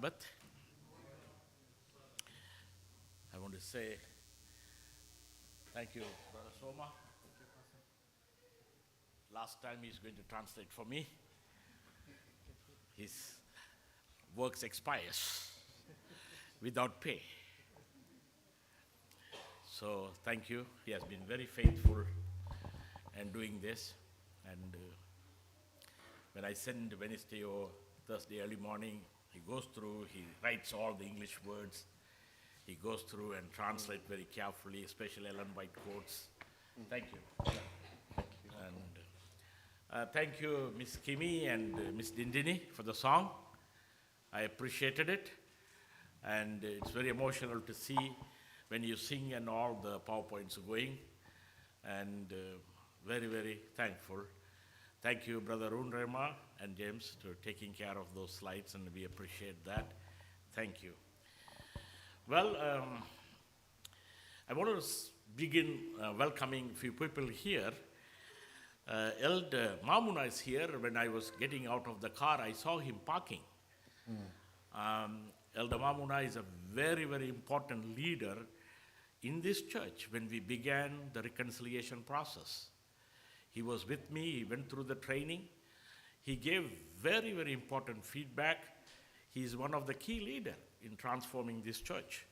Sabbath. I want to say thank you, Brother Soma. Last time he's going to translate for me. His works expires without pay. So thank you. He has been very faithful in doing this. And when I send Wednesday or Thursday early morning, he goes through, he writes all the English words. He goes through and translates very carefully, especially Ellen White quotes. Thank you. And thank you, Miss Kimi and Miss Dindini, for the song. I appreciated it. And it's very emotional to see when you sing and all the PowerPoints are going. And very, very thankful. Thank you, Brother Rema and James, to taking care of those slides, and we appreciate that. Thank you. Well, I want to begin welcoming a few people here. Elder Mamuna is here. When I was getting out of the car, I saw him parking. Elder Mamuna is a very, very important leader in this church when we began the reconciliation process. He was with me, he went through the training. He gave very, very important feedback. He is one of the key leader in transforming this church.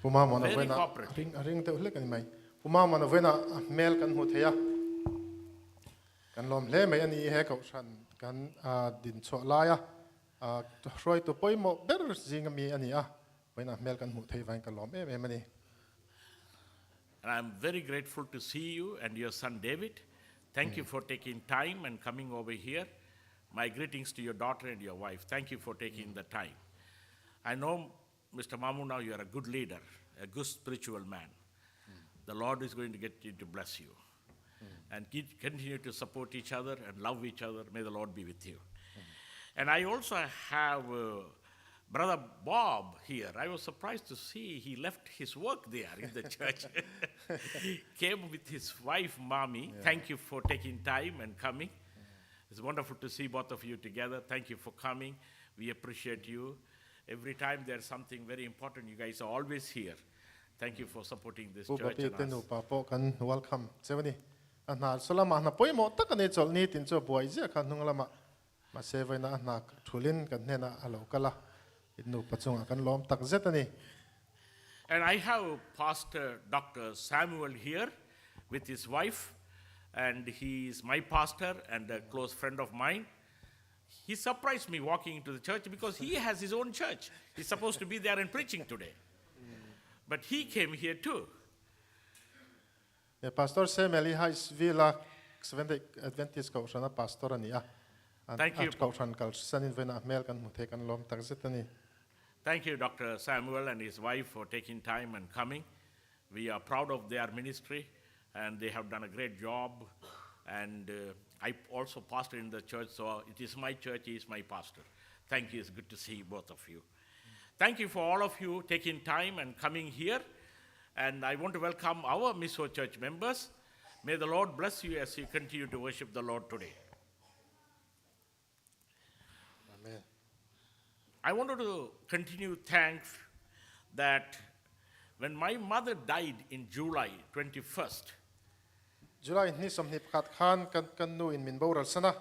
Puma mana Very vena cooperative. Ring ring te hlek ani mai. Puma mana vena mel kan hmu theia. Kan lom hle mai ani he ko shan kan din chaw laia. Hroi tu poimo ber zinga mi ani a. Vena mel kan hmu thei vain kan lom em em ani. And I'm very grateful to see you and your son David. Thank you for taking time and coming over here. My greetings to your daughter and your wife. Thank you for taking the time. I know, Mr. Mamuna, you are a good leader, a good spiritual man. The Lord is going to get you to bless you. And keep, continue to support each other and love each other. May the Lord be with you. And I also have Brother Bob here. I was surprised to see he left his work there in the church. Came with his wife, Mommy. Thank you for taking time and coming. It's wonderful to see both of you together. Thank you for coming. We appreciate you. Every time there's something very important, you guys are always here. Thank you for supporting this Pu church Bapi and te us. Nu pa po kan welcome chewani. A hna solama hna poimo tak ani chol ni tin cho buai zia kha hnung lama. Ma se vaina a hna thulin kan hnena a lo kala. In nu pachunga kan lom tak zet ani. And I have Pastor Dr. Samuel here with his wife, and he is my pastor and a close friend of mine. He surprised me walking into the church because he has his own church. He's supposed to be there and preaching today. But he came here too. Ya Pastor Samuel hi Villa Seventh Adventist ko shana pastor ani a. Thank you. Ko shan kal sanin vena mel kan mu the kan lom tak zet ani. Thank you, Dr. Samuel and his wife, for taking time and coming. We are proud of their ministry, and they have done a great job. And I also pastor in the church, so it is my church, he is my pastor. Thank you. It's good to see both of you. Thank you for all of you taking time and coming here. And I want to welcome our Mizo Church members. May the Lord bless you as you continue to worship the Lord today. Amen. I wanted to continue thank that when my mother died in July 21st, July ni 21 khan kan kan nu in min boral sana.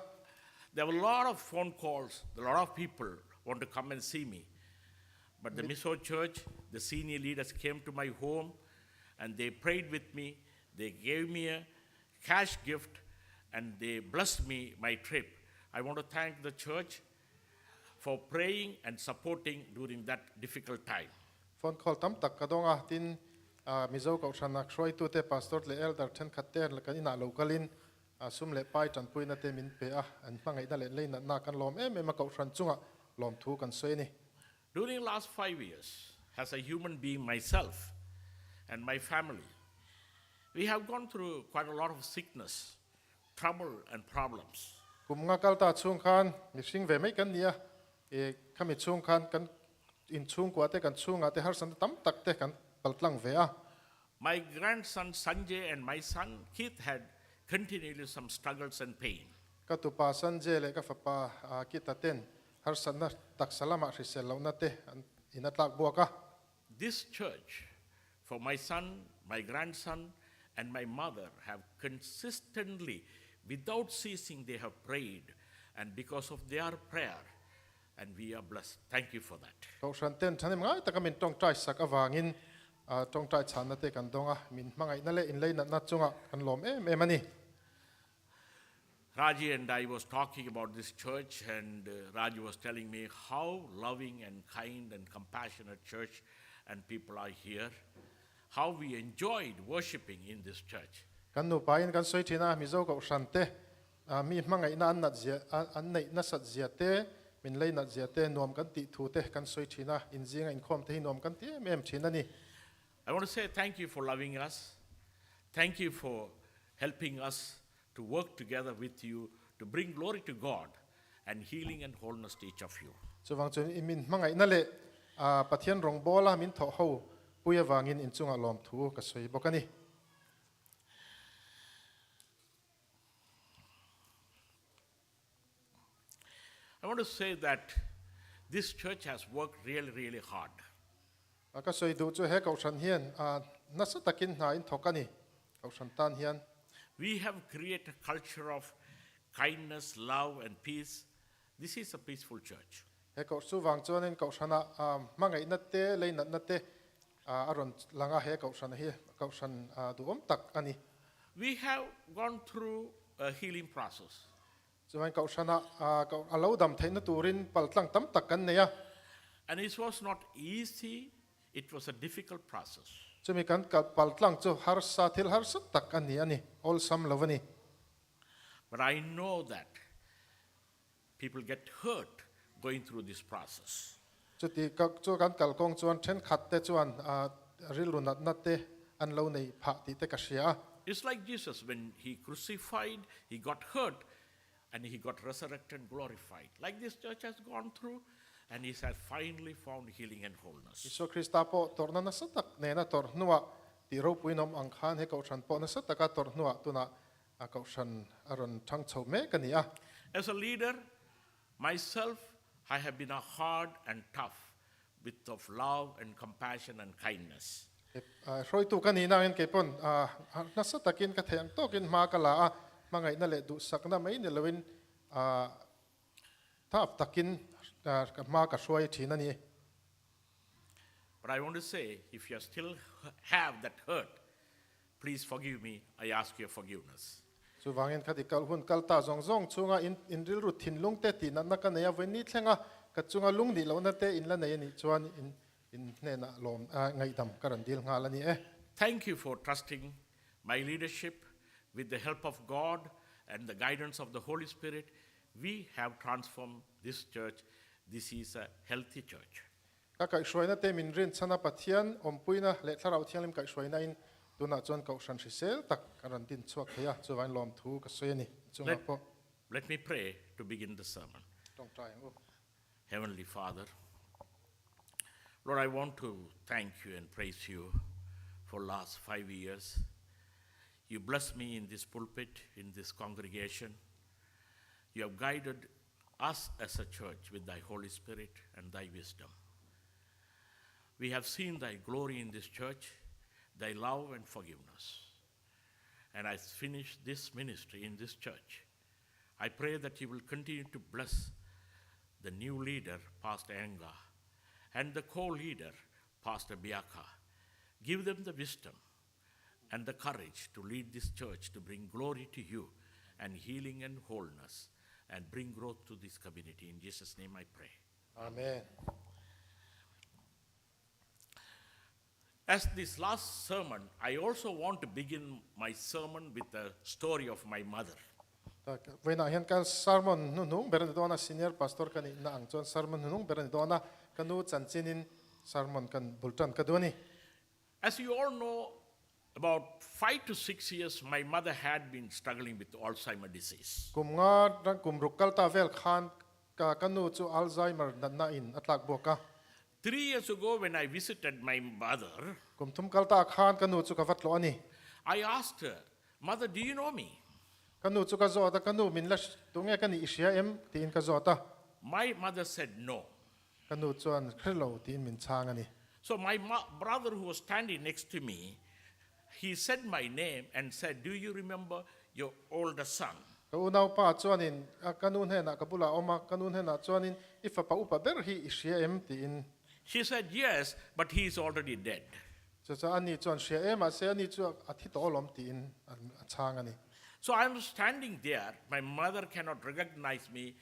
There were a lot of phone calls. A lot of people want to come and see me. But the Mizo Church, the senior leaders came to my home and they prayed with me. They gave me a cash gift and they blessed me my trip. I want to thank the church for praying and supporting during that difficult time. Phone call tam tak ka donga tin Mizo ko shana khroi tu te pastor le elder then khat te kan ina localin sum le pai tan puina te min pe a an hmangai da le leina na kan lom em em a ko shan chunga lom thu kan soi ni. During last 5 years, as a human being myself and my family, we have gone through quite a lot of sickness, trouble, and problems. Kum nga kal ta chung khan mi hring ve mai kan nia e khami chung khan kan in chung kwa te kan chunga te har san tam tak te kan paltlang ve a. My grandson Sanjay and my son Keith had continually some struggles and pain. Ka tu pa Sanjay le ka fapa kita ten. Harsatna taksa lamah hrisel lohna te an in a tlak buak a. This church for my son, my grandson and my mother have consistently without ceasing they have prayed and because of their prayer and we are blessed. Thank you for that. Kohhran ten thahnem ngai taka min tawngtai sak avangin tawngtai chhanna te kan dawng a, min hmangaihna leh inleinatna chungah kan lawm em em a ni. Raji and I was talking about this church and Raji was telling me how loving and kind and compassionate church and people are here, how we enjoyed worshipping in this church. Kan nupain kan sawi thin a, Mizo Kohhran te mi hmangaihna an nat zia an neih nasat zia te, min lei nat zia te, nuam kan tih thu te kan sawi thin a, inzinga inkhawm te hi nuam kan ti em em thin a ni. I want to say thank you for loving us, thank you for helping us to work together with you to bring glory to God and healing and wholeness to each of you. Chuvang chuan i min hmangaihna leh Pathian rawngbawla min thawh ho pui avangin inchungah lawmthu ka sawi bawk a ni. I want to say that this church has worked really, really hard. Ka sawi duh chu he Kohhran hian nasa takin hna in thawk a ni, Kohhran tan hian. We have created a culture of kindness, love and peace. This is a peaceful church. He Kohhran chuvang chuanin Kohhranah hmangaihna te, leinatna te a rawn lang a, he Kohhran hi Kohhran duhawm tak a ni. We have gone through a healing process. Chuan Kohhranah a lo dam theihna turin paltlang tam tak kan nei a. And it was not easy, it was a difficult process. Chumi kan paltlang chu harsa, thil harsa tak a ni a ni, awlsam lo a ni. But I know that people get hurt going through this process. Chuti chu kan kalkawng chuan thenkhat te chuan rilru natna te an lo nei phah tih te ka hria a. It's like Jesus when he crucified, he got hurt and he got resurrected and glorified. Like this church has gone through and he has finally found healing and wholeness. Isua Krista pawh tawrhna nasa tak nena tawrh hnuah tih ropui nawm ang khan he Kohhran pawh nasa taka tawrh hnuah tunah a Kohhran a rawn thang chho mek a ni a. As a leader, myself, I have been a hard and tough with of love and compassion and kindness. Hruaitu ka nih nangin kei pawn nasa takin ka theih ang tawkin hma ka la a, hmangaihna leh duhsakna mai ni loin thap takin hma ka hruai thin a ni. But I want to say, if you still have that hurt, Please forgive me, I ask your forgiveness. Chuvangin khati kal hun kal ta zawng zawng chunga in in rilru thinlung te tih natna ka nei a, vawiin ni thlenga ka chunga lung nih lohna te in la nei a nih chuan in in hnenah lawm ngaihdam ka rawn dil nghal a ni e. Thank you for trusting my leadership with the help of God and the guidance of the Holy Spirit we have transformed this church, this is a healthy church. Ka kaihhruaina te min rin chhan a, Pathian awmpuina leh Thlarau Thianghlim kaihhruaina in tunah chuan Kohhran hrisel tak a rawn din chhuak thei a, chuvain lawmthu ka sawi a ni. Chungah pawh. Let me pray to begin the sermon. Tawngtai ang u. Heavenly Father, Lord, I want to thank you and praise you for last 5 years. You blessed me in this pulpit, in this congregation. You have guided us as a church with thy Holy Spirit and thy wisdom. We have seen thy glory in this church, thy love and forgiveness. And I finish this ministry in this church. I pray that you will continue to bless the new leader, Pastor Enga, and the co-leader, Pastor Biaka. Give them the wisdom and the courage to lead this church to bring glory to you and healing and wholeness and bring growth to this community. In Jesus' name I pray. Amen. As this last sermon, I also want to begin my sermon with the story of my mother. Vawiinah hian ka sermon hnuhnung ber a ni dawn a, senior pastor ka nihna ang chuan sermon hnuhnung ber a ni dawn a, ka nu chanchinin sermon kan bul tan ka duh a ni. As you all know, about 5 to 6 years my mother had been struggling with Alzheimer disease. Kum nga ran kum ruk kal ta vel khan ka ka nu chu Alzheimer natna in a tlak buak a. 3 years ago when I visited my mother, Kum thum kal ta khan ka nu chu ka va tlawh a ni. I asked her, Mother, do you know me? Ka nu chu ka zawt a, ka nu min la tunge ka nih i hria em? tiin ka zawt a. My mother said no. Ka nu chuan hre lo tiin min chhang a ni. So my brother who was standing next to me, he said my name and said, Do you remember your older son? Ka unaupa chuanin ka nu hnenah ka bulah a awm a, ka nu hnenah chuanin i fapa upa ber hi i hria em? tiin. She said, Yes, but he is already dead. Chu chuan ani chuan hria e, mahse ani chu a thi tawh alawm tiin a chhang a ni. So I am standing there, my mother cannot recognize me,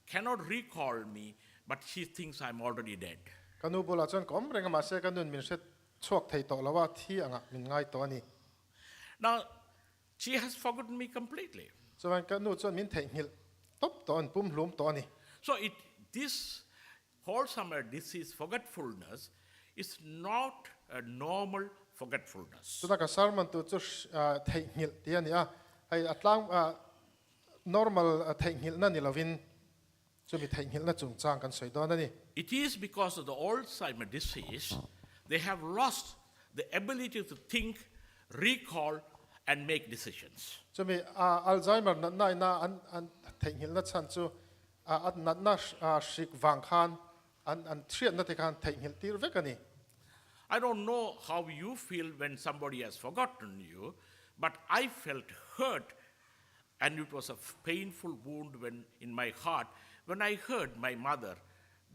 cannot recall me, but she thinks I am already dead. Ka nu bulah chuan ka awm reng a, mahse ka nun min hre chhuak thei tawh lo a, thi angah min ngai tawh a ni. Now, she has forgotten me completely. Chuan ka nu chuan min theihnghilh tawp tawh a ni, pumhlum tawh a ni. So it, this Alzheimer disease forgetfulness is not a normal forgetfulness. Chutah ka sermon tur chu theihnghilh tih a ni a, hei a tlang normal theihnghilhna ni lovin chumi theihnghilhna chungchang kan sawi dawn a ni. It is because of the Alzheimer disease they have lost the ability to think, recall and make decisions. Chumi Alzheimer natna ina an theihnghilhna chhan chu A natna hrik vang khan an an hriatna te khan theihnghilh tir vek a ni. I don't know how you feel when somebody has forgotten you, but I felt hurt and it was a painful wound when in my heart when I heard my mother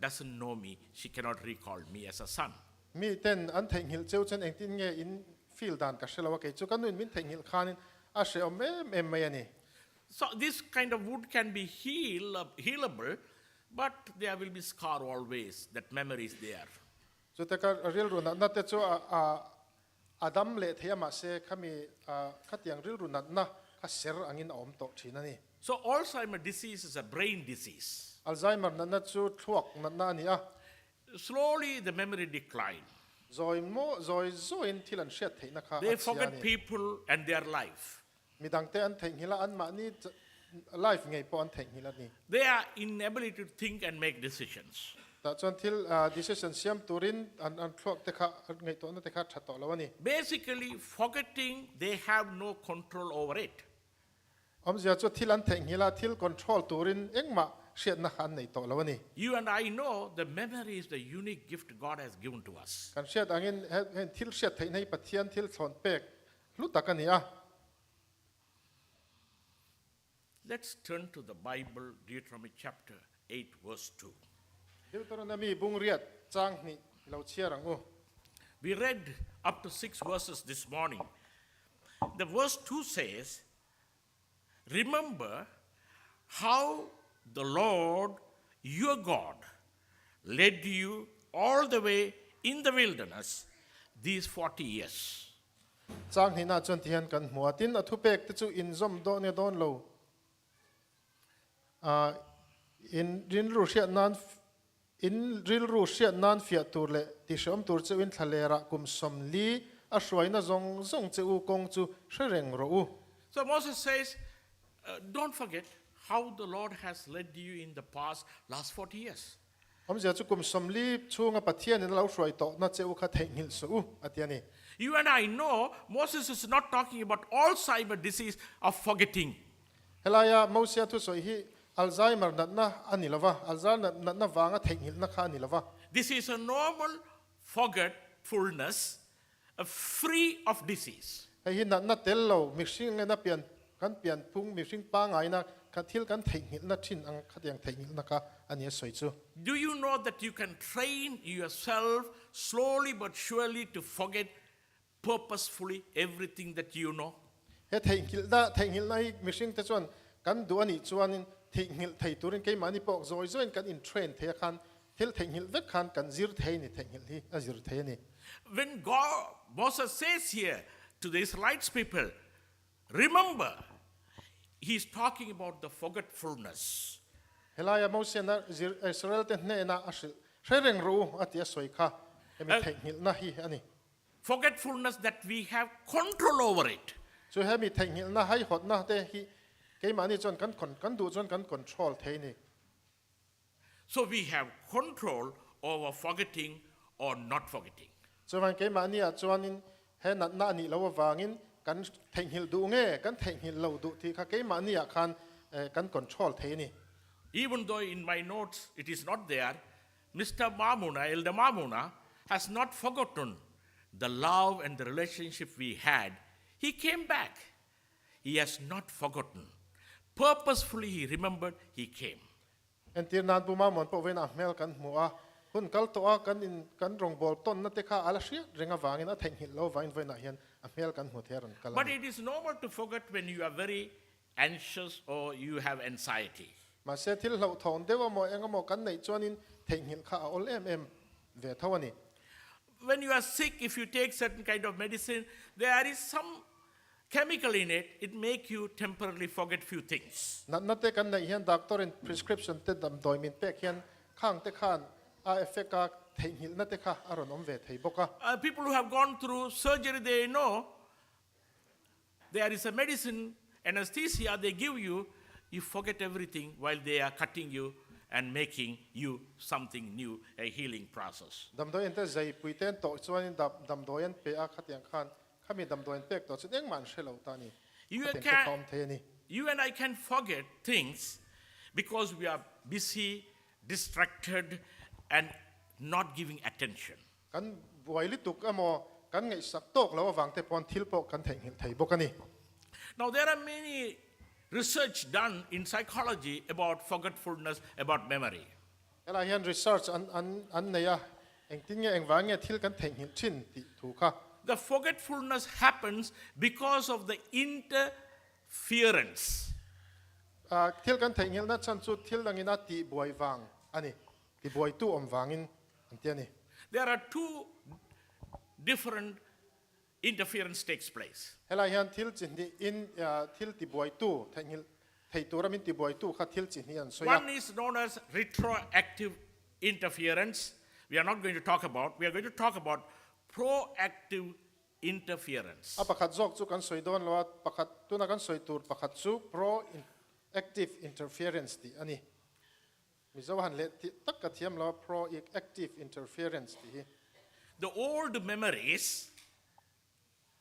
doesn't know me, she cannot recall me as a son. Mi ten an theihnghilh cheu chuan engtin nge in feel dan ka hre lo a, kei chu ka nuin min theihnghilh khanin a hrehawm em em mai a ni. So this kind of wound can be heal, healable, but there will be scar always, that memory is there. Chute ka rilru natna te chu a a a dam leh thei a mahse khami khatiang rilru natna kha ser angin a awm tawh thin a ni. So Alzheimer disease is a brain disease. Alzheimer natna chu thluak natna a ni a. Slowly the memory decline. Zawi maw zawi zawiin thil an hriat theihna kha a They chhia a forget ni. people and their life. Midangte an theihnghilh a, anmahni life ngei pawh an theihnghilh a ni. They are inability to think and make decisions. Tah chuan thil decision siam turin an an thluak te kha ngaihtuahna te kha tha tawh lo a ni. Basically forgetting they have no control over it. Awmzia chu thil an theihnghilh a, thil control turin engmah hriatna kha an nei tawh lo a ni. You and I know the memory is the unique gift God has given to us. Kan hriat angin heng thil hriat theihna hi Pathian thil thlawn pek Hlu tak a ni a. Let's turn to the Bible, Deuteronomy chapter 8 verse 2. Deuteronomy bung riat chang hnih i lo chhiar ang u. We read up to 6 verses this morning. The verse 2 says, Remember how the Lord your God led you all the way in the wilderness these 40 years. Chang hnihna chuan tihian kan hmu a, tin a thupek te chu inzawm dawn nge dawn lo a, in rilru hriat nan in rilru hriat nan fiah tur leh tihreawm tur cheuhin thlalerah kum sawmli a hruaina zawng zawng che u kawng chu hre reng rawh u. So Moses says, Don't forget how the Lord has led you in the past last 40 years. Awmzia chu kum sawmli chhunga Pathianin a lo hruai tawhna che u kha theihnghilh suh u, a ti a ni. You and I know Moses is not talking about Alzheimer disease of forgetting. Helaia Mosia thusawi hi Alzheimer natna a ni lova, Alzheimer natna vanga theihnghilhna kha a ni lova. This is a normal forgetfulness, a free of disease. Hei hi natna tel lo, mihring ena pian kan pian phung, mihring pangaina kha thil kan theihnghilhna thin ang khatiang theihnghilhna kha a ni a sawi chu. Do you know that you can train yourself slowly but surely to forget purposefully everything that you know? He theihnghilhna theihnghilhna hi mihring te chuan kan duh a nih chuanin theihnghilh thei turin keimahni pawh zawi zawiin kan in train thei a khan thil theihnghilh vek khan kan zir thei a ni, theihnghilh hi a zir thei a ni. When God, Moses says here to the Israelites people, remember, he is talking about the forgetfulness. Helaia Mosian a Israel te hnena a hrilh hre reng rawh u a ti a sawi kha hemi theihnghilhna hi a ni. Forgetfulness that we have control over it. Chu hemi theihnghilhna haihawtna te hi keimahni chuan kan kan duh chuan kan control thei a ni. So we have control over forgetting or not forgetting. Chuvan keimahni ah chuanin he natna a nih loh avangin kan theihnghilh duh nge kan theihnghilh lo duh tih kha keimahni ah khan kan control thei a ni. Even though in my notes it is not there, Mister Mamuna, Elder Mamuna, has not forgotten the love and the relationship we had. He came back. He has not forgotten. Purposefully he remembered he came. Entir nan Pu Mamuan pawh vawiin ah hmel kan hmu a, hun kal tawh a kan in kan rawngbâwl tawnna te kha a la hriat reng avangin a theihnghilh lo avangin vawiin ah hian a hmel kan hmu thei a rawn kal a But ni. it is normal to forget when you are very anxious or you have anxiety. Mahse thil hlauhthawng deuh emaw eng emaw kan neih chuanin theihnghilh kha a awl em em ve tho a ni. When you are sick, if you take certain kind of medicine, there is some chemical in it, it make you temporarily forget few things. Natna te kan neih hian doctor in prescription te damdawi min pek hian khang te khan a effect a theihnghilhna te kha a rawn awm ve thei bawk a. People who have gone through surgery, they know There is a medicine, anesthesia, they give you, you forget everything while they are cutting you and making you something new, a healing process. Damdawi te zai pui te an tawh chuanin dam damdawi an pe a, khatiang khan khami damdawi an pek tawh chuan engmah an hre lo ta a ni. You Khatiang te can, kha awm thei a ni. you and I can forget things because we are busy, distracted and not giving attention. Kan buai lutuk emaw, kan ngaihsak tawk lo avang te pawn thil pawh kan theihnghilh thei bawk a ni. Now there are many research done in psychology about forgetfulness, about memory. Helai hian research an an an nei a, engtin nge engvang nge thil kan theihnghilh thin tih thu kha. The forgetfulness happens because of the interference. Thil kan theihnghilhna chhan chu thil dangin a tihbuai vang a ni, tibuaitu awm vangin an ti a ni. There are two different interference takes place. Helai hian thil chi hnih in thil tibuaitu theihnghilh thei tura min tibuaitu kha thil chi hnih an sawi a. One is known as retroactive interference. We are not going to talk about. We are going to talk about proactive interference. A pakhat zawk chu kan sawi dawn lo a, pakhat tuna kan sawi tur pakhat chu proactive interference tih a ni. Mizo han leh tih tak ka thiam lo a, proactive interference tih hi. The old memories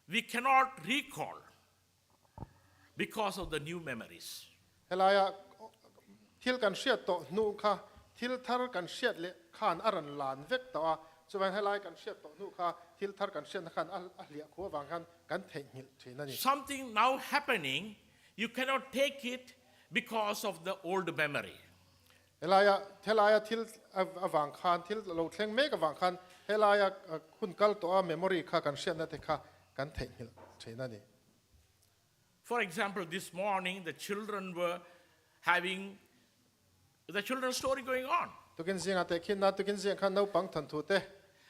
we cannot recall because of the new memories. Helaia thil kan hriat tawh hnu kha thil thar kan hriat leh khan a rawn lan vek tawh a, chuvangin helai kan hriat tawh hnu kha thil thar kan hriatna khan a hliah khuh avang khan kan theihnghilh thin a ni. Something now happening, you cannot take it because of the old memory. Helaia helaia thil avang khan thil lo thleng mek avang khan helaia hun kal tawh a memory kha kan hriatna te kha kan theihnghilh thin a ni. For example, this morning the children were having the children's story going on. Tukin zingah teh khin na tukin zingah khan naupang thanthu te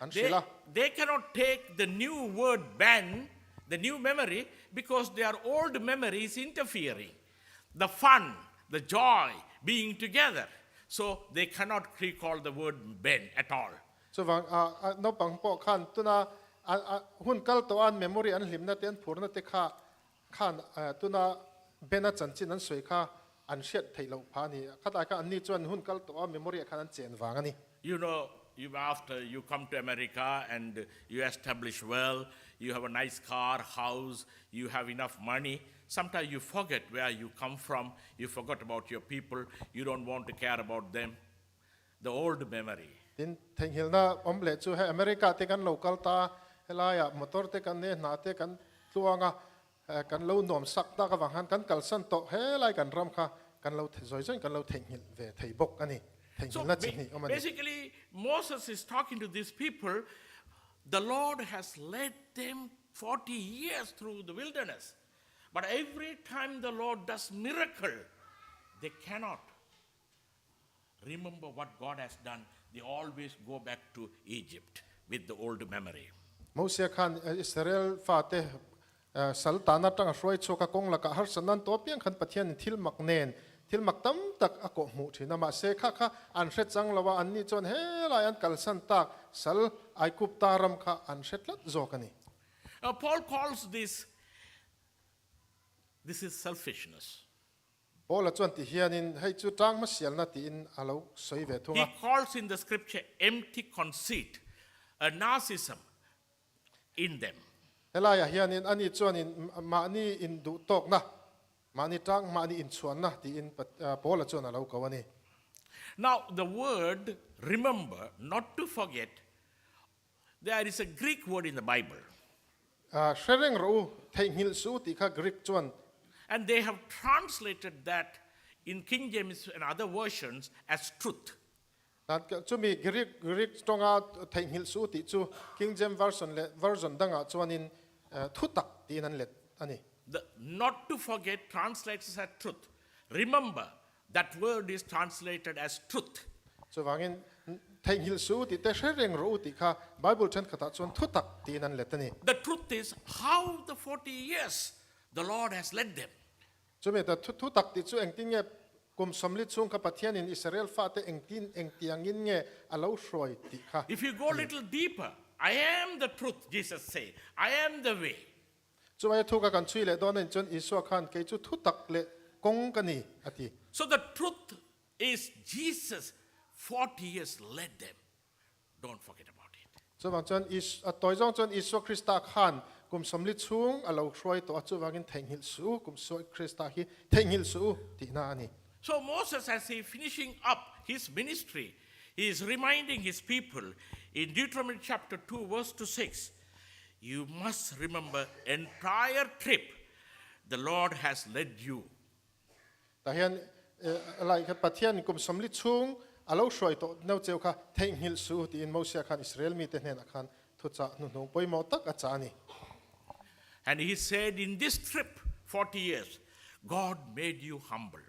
an They, hrilh a. they cannot take the new word ban, the new memory, because their old memory is interfering. The fun, the joy, being together. So they cannot recall the word ben at all. Chuvang a naupang pawh khan tuna a hun kal tawh a an memory an hlimna te an phurna te kha khan tuna Ben-a chanchin an sawi kha an hriat theih loh phah a ni. Khatlai kha anni chuan hun kal tawh a memory ah khan an chen vang a ni. You know, you after you come to America and you establish well, you have a nice car, house, you have enough money, sometimes you forget where you come from, you forgot about your people, you don't want to care about them, the old memory. Tin, theihnghilhna awm leh chu hei America te kan lo kal ta, helaiah motor te kan nei a, hna te kan tluang a, kan lo nuam sak tak avang khan kan kalsan tawh helai kan ram kha kan lo zawi zawiin kan lo theihnghilh ve thei bawk a ni. So Theihnghilhna chi hnih awm a ni. basically Moses is talking to these people, the Lord has led them 40 years through the wilderness. But every time the Lord does miracle, they cannot remember what God has done. They always go back to Egypt with the old memory. Mosia khan Israel fate sal tana tanga hruai chhuak a kawng lakah harsatna an tawh apiang khan Pathianin thil mak nen thil mak tam tak a kawh hmuh thin a, mahse kha kha an hre chang lo a, anni chuan helai an kalsan tak sal Aigupta ram kha an hre tlat zawk a ni. Paul calls this, this is selfishness. Paula chuan ti hianin hei chu tang hmasialna tiin a lo sawi ve thung He a. calls in the scripture empty conceit, a narcissism in them. Helaiah hianin ani chuanin mahni induhtawkna, mahni tang, mahni inchhuanna tiin Paula chuan a lo ko a ni. Now, the word remember, not to forget, there is a Greek word in the Bible. Hre reng rawh u, theihnghilh suh u tih kha Greek chuan. And they have translated that in King James and other versions as truth. Chumi Greek Greek tawnga theihnghilh suh u tih chu King James Version leh version dangah chuanin thutak tiin an let a ni. The not to forget translates as truth. Remember, that word is translated as truth. Chuvangin, theihnghilh suh u tih te hre reng rawh u tih kha Bible thenkhatah chuan thutak tiin an let a ni. The truth is how the 40 years the Lord has led them. Chumi ta thutak tih chu engtin nge kum sawmli chhung kha Pathianin Israel fate engtin engtiangin nge a lo hruai tih kha If you go a ni. little deeper, I am the truth, Jesus say, I am the way. Chuvai thu ka kan chhui leh dawn a nih chuan Isua khan kei chu thutak leh kawng ka ni a ti. So the truth is Jesus 40 years led them. Don't forget about it. Chuvang chuan a tawi zawng chuan Isua Krista khan kum sawmli chhung a lo hruai tawh a, chuvangin theihnghilh suh u, kum Isua Krista hi theihnghilh suh u tihna a ni. So Moses as he finishing up his ministry, he is reminding his people in Deuteronomy chapter 2 verse to 6, You must remember entire trip the Lord has led you. Tah hian lai kha Pathian kum sawmli chhung a lo hruai tawh no cheu kha theihnghilh suh u tiin Mosia khan Israel mite hnenah khan thuchah hnuhnung pawimawh tak a chah a ni. And he said in this trip 40 years God made you humble.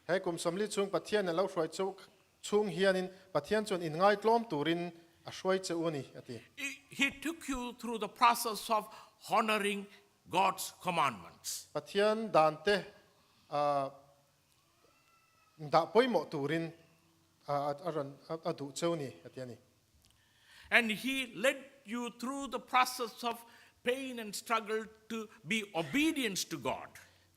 He kum sawmli chhung Pathian a lo hruai cheu Chhung hianin Pathian chuan inngaitlawm turin a hruai che u a ni, a ti. He took you through the process of honouring God's commandments. Pathian dante dah pawimawh turin a rawn a duh cheu ni, a ti a ni. And he led you through the process of pain and struggle to be obedience to God.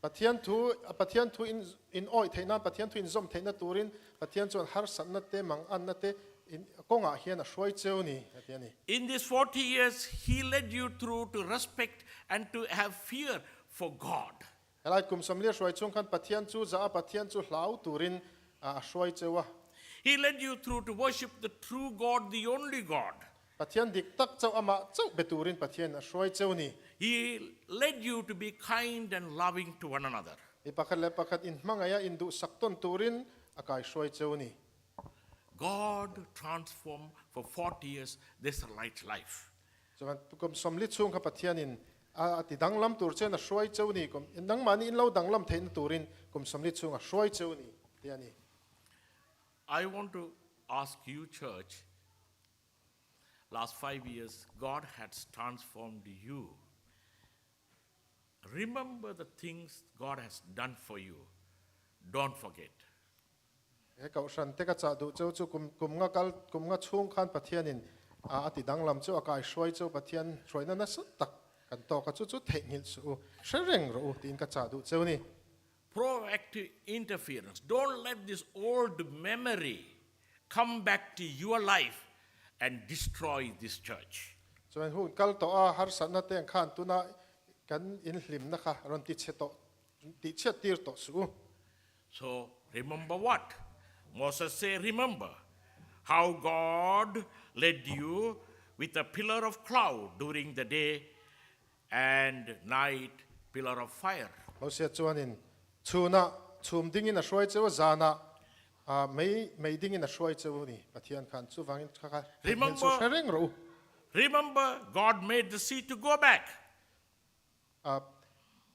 Pathian thu, Pathian thu in in awih theih nan, Pathian thu in zawm theihna turin Pathian chuan harsatna te, manganna te in kawngah hian a hruai cheu ni, a ti a ni. In these 40 years, he led you through to respect and to have fear for God. Helai kum sawmli a hruai chung khan Pathian chu zah a, Pathian chu hlau turin a hruai cheu a. He led you through to worship the true God, the only God. Pathian dik tak chauh amah chauh be turin Pathian a hruai cheu ni. He led you to be kind and loving to one another. Mi pakhat leh pakhat inhmangaih a induhsak tawn turin a kaihruai cheu ni. God transformed for 40 years the Israelite life. Chuan kum sawmli chhung kha Pathianin a ti danglam tur chuan a hruai cheu ni, kum nangmahni in lo danglam theihna turin kum sawmli chhung a hruai cheu ni tih a ni. I want to ask you church, last 5 years God has transformed you. Remember the things God has done for you. Don't forget. He kohhran te ka chah duh cheu chu kum kum nga kal kum nga chhung khan Pathianin a ti danglam chu a kai hruai cheu Pathian hruaina nasa tak kan tawk a chu chu theihnghilh suh u hre reng rawh u tiin ka chah duh cheu ni. Proactive interference, don't let this old memory come back to your life and destroy this church. Chuan hun kal tawh a harsatna te ang khan tuna kan inhlimna kha rawn ti chhe tawh tih chhiat tir tawh suh u. So remember what? Moses say remember how God led you with a pillar of cloud during the day and night pillar of fire. Mosia chuanin chhunah chhum dingin a hruai cheu a, zanah mei mei dingin a hruai cheu a ni. Pathian khan chuvangin kha kha theihnghilh chu hre reng rawh u. Remember God made the sea to go back.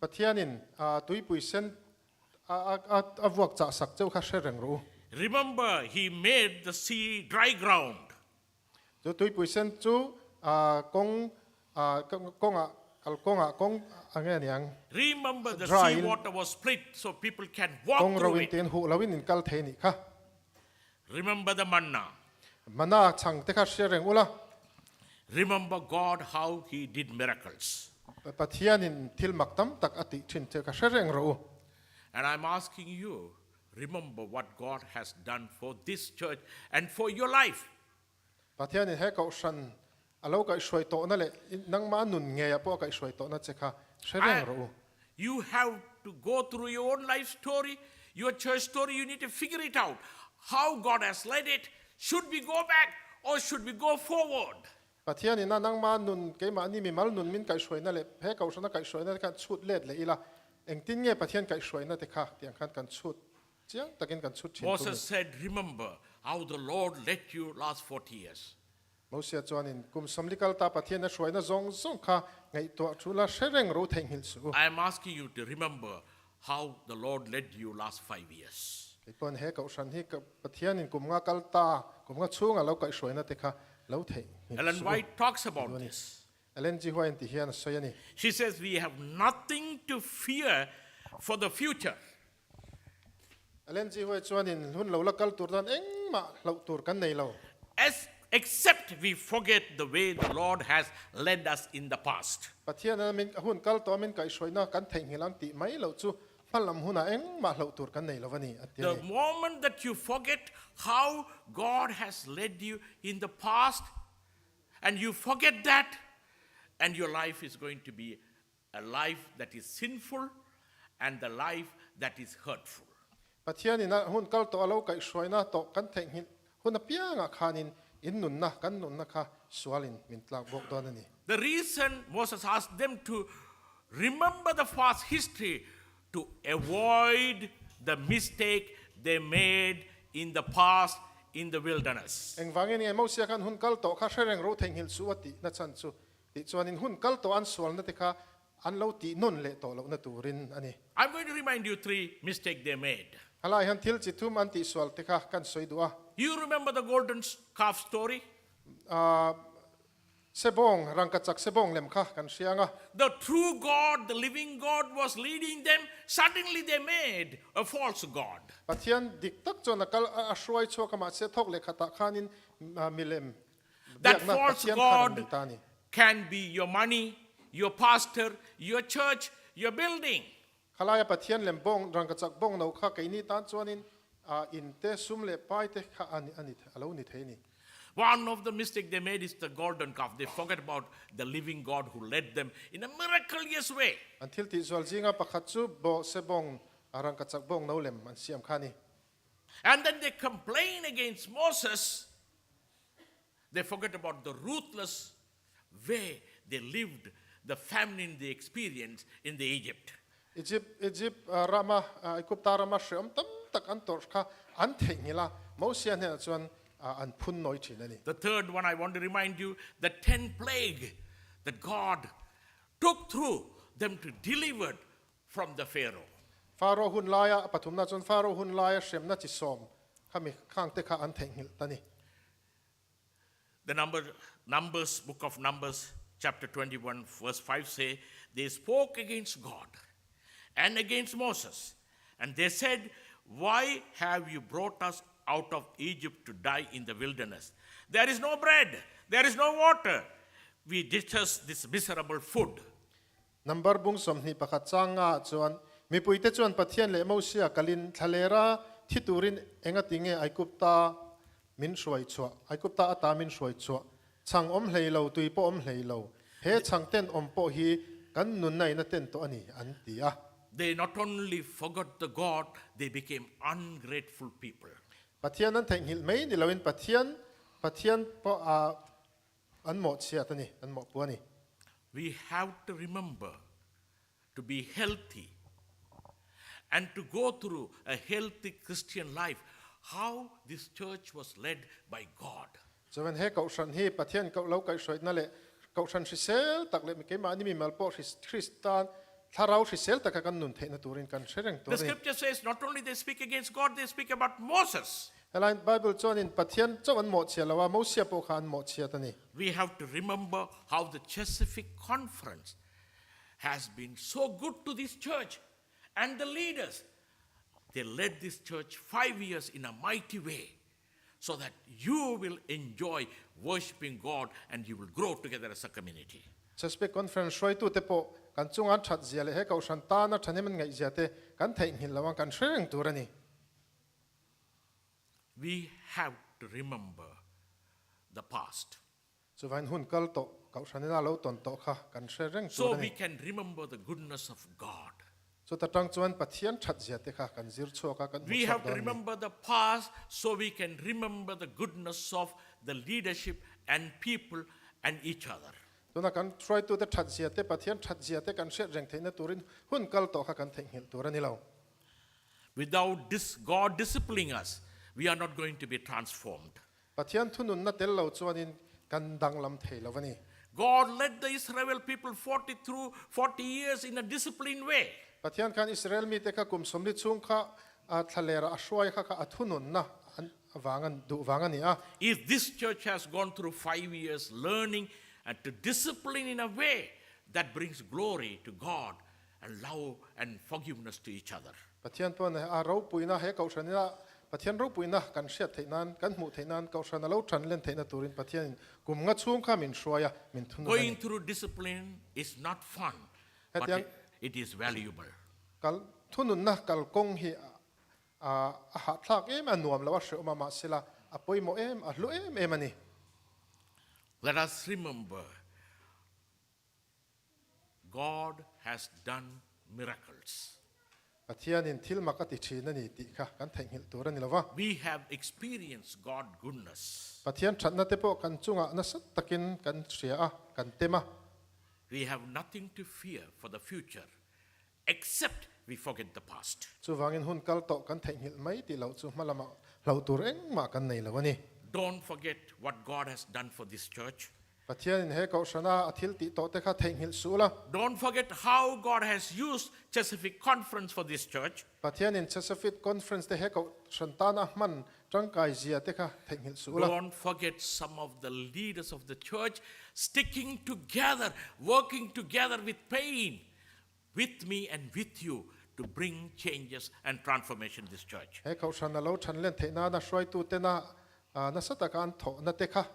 Pathianin tuipui sen a vuak chah sak cheu kha hre reng rawh u. Remember he made the sea dry ground. Chu tuipui sen chu kawng kawngah kal kawngah kawng a nge aniang. Remember the sea water was split so people can walk Kawng through ro in it. tiin huh loin in kal thei nih kha. Remember the manna. Manna chhang te kha hria reng ula. Remember God how he did miracles. Pathianin thil mak tam tak a tih thin che kha hre reng rawh u. And I'm asking you, remember what God has done for this church and for your life. Pathianin he kohhran a lo kaihhruai tawhna leh nangmah nun ngeiah pawh a kaihhruai tawhna che kha hre reng rawh u. You have to go through your own life story, your church story, you need to figure it out. how God has led it. Should we go back or should we go forward? Pathian ina nangma nun keimahni mimal nun min kaihhruaina leh he kohhrana kaihhruaina te khan chhut let leh ila engtin nge Pathian kaihhruaina te kha tiang khan kan chhut chiang takin kan chhut thin thung Moses said, Remember how the Lord led you last 40 years. Mosia chuanin kum sawmli kal ta Pathian a hruaina zawng zawng kha ngaihtuah thu la hre reng ro theihnghilh suh u. I am asking you to remember how the Lord led you last 5 years. Kei pawn he kohhran hi Pathianin kum nga kal ta, kum nga chhunga lo kaihhruaina te kha lo theihnghilh Ellen suh u. White talks about this. Ellen G. White ti hian a sawi a ni. She says we have nothing to fear for the future. Ellen G. White chuanin hun lo la kal tur tan engmah hlauh tur kan nei lo. As except we forget the way the Lord has led us in the past. Pathian a min hun kal tawh min kaihhruaina kan theihnghilh ang tih mai loh chu hmalam hunah engmah hlauh tur kan nei lo a ni, a ti a The ni. moment that you forget how God has led you in the past, and you forget that, and your life is going to be a life that is sinful and the life that is hurtful. Pathianin a hun kal tawh a lo kaihhruaina tawh kan theihnghilh hun apiangah khanin in nunna, kan nunna kha sualin min tlak bawk dawn a ni. The reason Moses asked them to remember the past history to avoid the mistake they made in the past in the wilderness. Engvangin nge Mosia khan hun kal tawh kha hre reng ro theihnghilh suh a tih na chhan chu tih chuanin hun kal tawh an sualna te kha an lo tih nawn leh tawh lohna turin a ni. I'm going to remind you three mistake they made. Halai hian thil chi thum an tih sual te kha kan sawi duh a. You remember the golden calf story? Sebawng, rangkachak sebawng lem kha kan hriang a. The true God, the living God was leading them, suddenly they made a false God. Pathian dik tak chuan a kal a hruai chhuak a, mahse thawk leh khatah khanin milem That biakna false Pathian khan an God nei ta a ni. can be your money, your pastor, your church, your building. Khalaia Pathian lem bawng, rangkachak bawng no kha keini tan chuanin in te sum leh pai te kha a ni a lo ni thei a ni. One of the mistake they made is the golden calf. They forget about the living God who led them in a miraculous way. An thil tih zual zinga pakhat chu bawh se bawng, rangkachak bawng no lem an siam kha a ni. And then they complain against Moses. They forget about the ruthless way they lived, the famine they experienced in the Egypt. Egypt, Egypt rama, Aigupta rama hreawm tam tak an tawrh kha an theihnghilh a, Mosia hnenah chuan an phun nawi thin a ni. The third one I want to remind you, the 10 plague that God took through them to delivered from the Pharaoh. Pharaoh hun laia, a pathumna chuan Pharaoh hun laia hremna chi sawm kha mi khangte kha an theihnghilh ta ni. The number, Numbers, book of Numbers, chapter 21, verse 5 say, They spoke against God and against Moses, and they said, Why have you brought us out of Egypt to die in the wilderness? There is no bread, there is no water. We detest this miserable food. Number bung 21 chang nga ah chuan, Mipuite chuan Pathian leh Mosia kalin thlalera thi turin engati nge Aigupta min hruai chhuah, Aigupta ata min hruai chhuah, chhang awm hlei lo, tui pawh awm hlei lo, he chhang ten awm pawh hi kan nunna in a ten tawh a ni, an ti a. They not only forgot the God, they became ungrateful people. Pathian an theihnghilh mai ni loin Pathian, Pathian pawh a an mawhchhiat a ni, an mawhpu a ni. We have to remember to be healthy and to go through a healthy Christian life, how this church was led by God. Chuan he kohhran hi Pathian koh lo kaihhruaitna leh kohhran hrisel tak leh keimahni mimal pawh Kristan thlarau hrisel taka kan nun theihna turin kan hre reng tur The a ni. scripture says not only they speak against God, they speak about Moses. Helai Bible chuanin Pathian chauh an mawhchhiat lo a, Mosia pawh kha an mawhchhiat a ni. We have to remember how the Chesapeake Conference has been so good to this church and the leaders. They led this church 5 years in a mighty way so that you will enjoy worshipping God and you will grow together as a community. Chesapeake Conference hruaitute pawh kan chunga an that zia leh he kohhran tana thahnem an ngaih zia te kan theihnghilh lo ang, kan hre reng tur a ni. We have to remember the past. Chuvain hun kal tawh, kohhran ina lo tawn tawh kha kan hre reng tur So a ni. we can remember the goodness of God. Chuta tang chuan Pathian that zia te kha kan zir chhuak a, kan hmu We chhuak have to dawn a ni. remember the past so we can remember the goodness of the leadership and people and each other. Tuna kan hruaitute that zia te, Pathian that zia te kan hriat reng theihna turin hun kal tawh kha kan theihnghilh tur a ni lo. Without this God disciplining us, we are not going to be transformed. Pathian thununna tel lo chuanin kan danglam thei lo a ni. God led the Israel people 40 through 40 years in a disciplined way. Pathian khan Israel mite kha kum 40 chhung kha a thlalera a hruai kha kha a thununna vangan duh vang a ni a. If this church has gone through 5 years learning and to discipline in a way that brings glory to God and love and forgiveness to each other. Pathian pawn a ropuina he kohhranina Pathian ropuina kan hriat theih nan kan hmuh theih nan kohhran a lo tan len theihna turin Pathianin kum nga chhung kha min hruai a, min thunun a ni. Going through discipline is not fun, but Hetiang it, it is valuable. kal thununna kalkawng hi a a hahthlak em a, nuam lo a hreawm a, mahsela a pawimawh em, a hlu em em a ni. Let us remember God has done miracles. Pathianin thil mak a ti thin a ni tih kha kan theihnghilh tur a ni lo va. We have experienced God goodness. Pathian thatna te pawh kan chungah nasa takin kan hria a, kan tem a. We have nothing to fear for the future except we forget the past. Chuvangin hun kal tawh kan theihnghilh mai tih loh chu hma lamah hlauh tur engmah kan nei lo a ni. Don't forget what God has done for this church. Pathianin he kohhrana a thil tih tawh te kha theihnghilh suh la. Don't forget how God has used Chesapeake Conference for this church. Pathianin Chesapeake Conference te he kohhran tana hman tangkai zia te kha theihnghilh suh la. Don't forget some of the leaders of the church sticking together, working together with pain, with me and with you to bring changes and transformation in this church. He kohhran a lo than len theih nana hruaitu tena nasa taka an thawhna te kha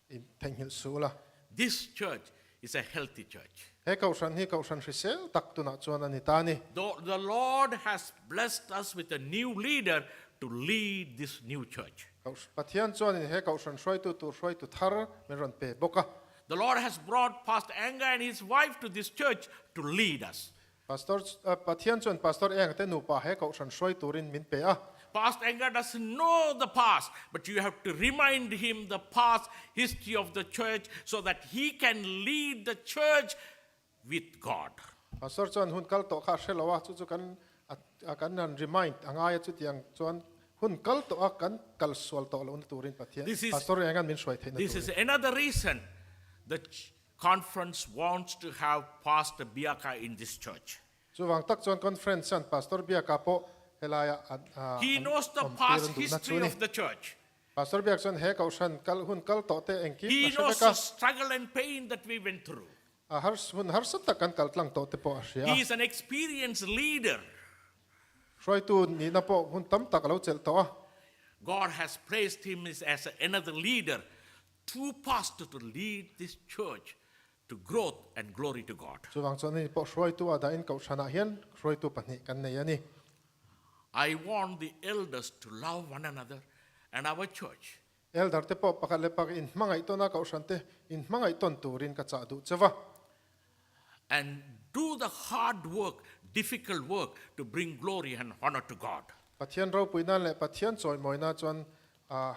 in theihnghilh suh la. This church is a healthy church. He kohhran hi kohhran hrisel tak tunah chuan a ni ta a ni. The, the Lord has blessed us with a new leader to lead this new church. Pathian chuanin he kohhran hruaitu tur hruaitu thar min rawn pe bawk a. The Lord has brought Pastor Enga and his wife to this church to lead us. Pastor Pathian chuan Pastor Enga te nupa he kohhran hruai turin min pe a. Pastor Enga doesn't know the past, but you have to remind him the past history of the church so that he can lead the church with God. Pastor chuan hun kal tawh kha a hre lo a, chu chu kan kan han remind a ngai a, chutiang chuan hun kal tawh a kan kal sual tawh lohna turin Pathian This is, Pastor Enga'n min hruai theihna this is turin. another reason the conference wants to have Pastor Biaka in this church. Chuvang tak chuan conference chuan Pastor Biaka pawh helaia an He an knows the awm tir past an duhna chu history a ni. of the church. Pastor Biak chuan he kohhran kal hun kal tawh te engkim He a hre knows vek a. the struggle and pain that we went through. A hars hun harsa tak kan kal tlang tawh te pawh a hria a. He is an experienced leader. Hruaitu nihna pawh hun tam tak a lo chelh tawh a. God has placed him as another leader, two pastor to lead this church to growth and glory to God. Chuvang chuan ani pawh hruaitu a dahin kohhranah hian hruaitu pahnih kan nei a ni. I want the elders to love one another and our church. Elder te pawh pakhat leh pakhat inhmangaih tawn a, kohhran te inhmangaih tawn turin ka chah duh cheu a. And do the hard work, difficult work to bring glory and honor to God. Pathian ropui nan leh Pathian chawimawina chuan hah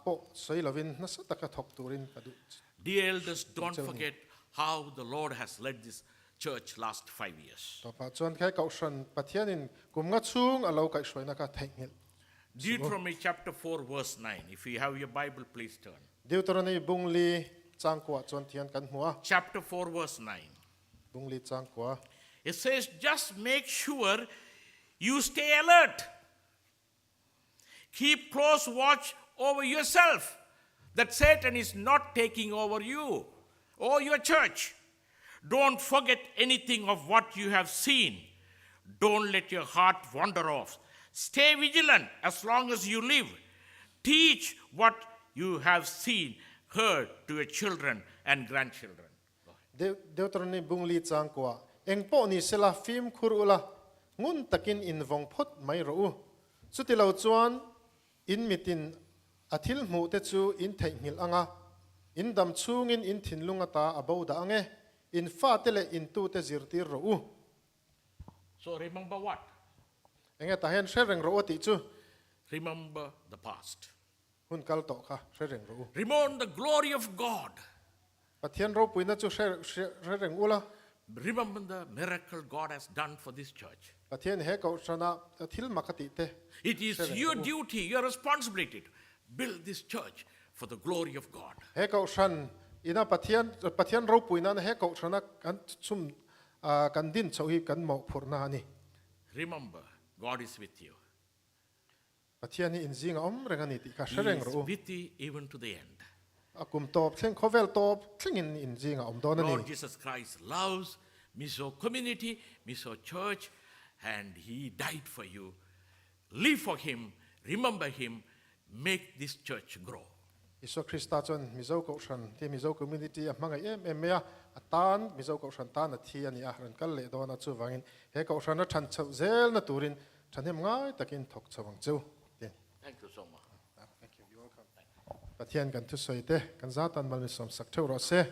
pawh sawi lovin nasa taka thawk turin ka duh Dear elders, don't cheu a ni. forget how the Lord has led this church last 5 years. Tawpah chuan khe kohhran Pathianin kum nga chhung a lo kaihhruaina kha theihnghilh suh u. Deuteronomy chapter 4 verse 9. If you have your Bible, please turn. Deuteronomy bungli changkua chuan thian kan hmu a. Chapter 4 verse 9. Bungli changkua. It says, just make sure you stay alert. Keep close watch over yourself that Satan is not taking over you or your church. Don't forget anything of what you have seen. Don't let your heart wander off. Stay vigilant as long as you live. Teach what you have seen, heard to your children and grandchildren. Deuteronomy bungli changkua. Eng pawh ni sela fim khur ula ngun takin in vawng phawt mai rawh u. Chutilo chuan in mitin a thil hmuh te chu in theihnghilh anga, in dam chhungin in thinlung ata a bo dah ange, in fate leh in tute zirtir rawh u. So remember what? Enge tah hian hre reng rawh u a tih chu? Remember the past. Hun kal tawh kha hre reng rawh u. Remember the glory of God. Pathian ropuina chu hre hre reng ula. Remember the miracle God has done for this church. Pathian he kohhrana thil mak a tih te It is hre reng your rawh u. duty, your responsibility to build this church for the glory of God. He kohhran ina Pathian Pathian ropuina he kohhrana kan chum kan din chhoh hi kan mawhphurhna a ni. Remember, God is with you. Pathian hi inzing a awm reng a ni tih kha hre He reng is rawh u. with you even to the end. A kum tawp thleng, khawvel tawp thlengin inzing a awm dawn a ni. Lord Jesus Christ loves Mizo community, Mizo church, and He died for you. Live for Him, remember Him, make this church grow. Isua Krista chuan Mizo Kohhran te Mizo community a hmangaih em em mai a, a tan Mizo Kohhran tan a thi a ni a, rawn kal leh dawn a, chuvangin he Kohhran a than chhoh zelna turin thahnem ngai takin thawk chho ang cheu ti. Thank you so much. Thank you. You're welcome. Pathian kan thusawi te kan zatan mal mi sawmsak theuh rawh se.